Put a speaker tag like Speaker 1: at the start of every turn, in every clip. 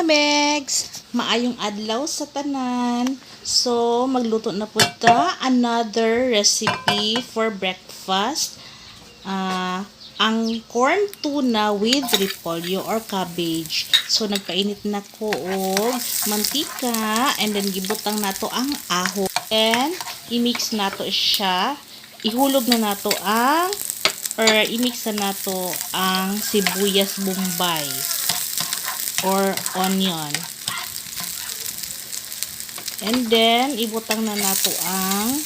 Speaker 1: Mga Megs! Maayong adlaw sa tanan. So, magluto na po ta another recipe for breakfast. Ang corn tuna with repolyo or cabbage. So, nagpainit na ko og mantika and then gibutang nato ang aho. And i-mix nato siya. Ihulog na nato ang or i-mix na nato ang sibuyas bombay or onion. And then, ibutang na nato ang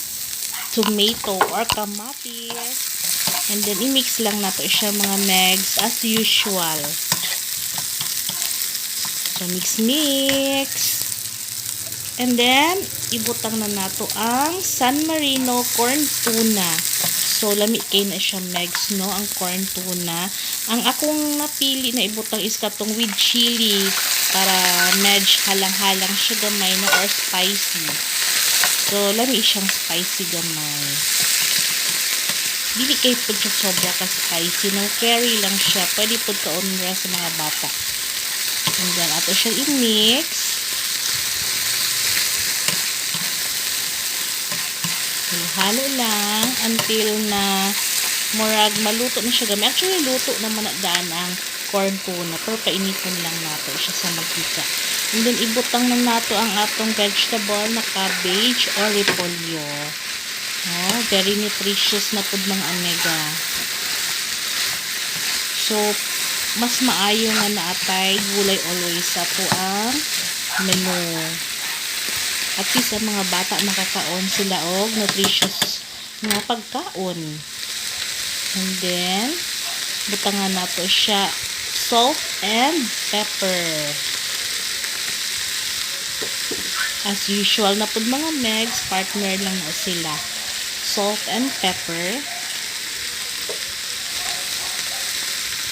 Speaker 1: tomato or kamatis. And then, i-mix lang nato siya, mga megs, as usual. So, mix, mix. And then, ibutang na nato ang San Marino corn tuna. So, lami kay na siya, megs, no? Ang corn tuna. Ang akong napili na ibutang is katong with chili para medj halang-halang siya gamay, no? Or spicy. So, lami siyang spicy gamay. Dili kay pud siya sobra ka spicy, no? Carry lang siya. Pwede pud kaon ra sa mga bata. And then, ato siyang i-mix. Halo lang until na murag maluto na siya gamay. Actually, luto naman na daan ang corn tuna. Pero painiton lang nato siya sa mantika. And then, ibutang na nato ang atong vegetable na cabbage or repolyo. Oh, very nutritious na pud, mga amega. So, mas maayo nga naatay gulay always sa ato ang menu. At least ang mga bata makakaon sila og nutritious nga pagkaon. And then, butangan nato siya salt and pepper. As usual na pud, mga megs, partner lang na sila. Salt and pepper.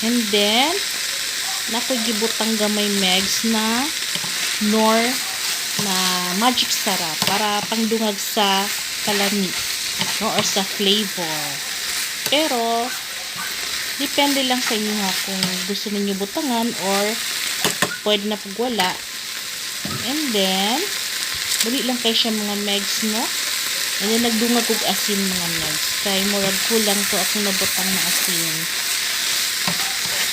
Speaker 1: And then, nakoy gibutang gamay, megs, na nor na Magic Sarap para pangdungag sa kalami, no, or sa flavor. Pero depende lang sa inyo ha kung gusto ninyo butangan or pwede na pag wala. And then, dali lang kay siya, mga megs, no? And then, nagdungag og asin, mga megs. Kay murag kulang to akong nabutang na asin.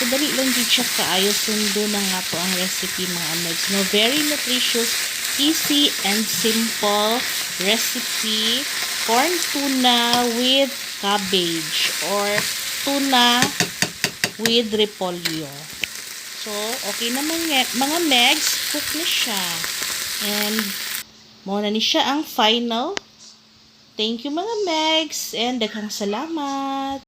Speaker 1: So, dali lang jud siya kaayo sundo na nga to ang recipe, mga megs, no? Very nutritious, easy, and simple recipe. Corn tuna with cabbage or tuna with repolyo. So, okay naman mga megs, cook na siya. And, mao na ni siya ang final. Thank you, mga megs, and daghang salamat.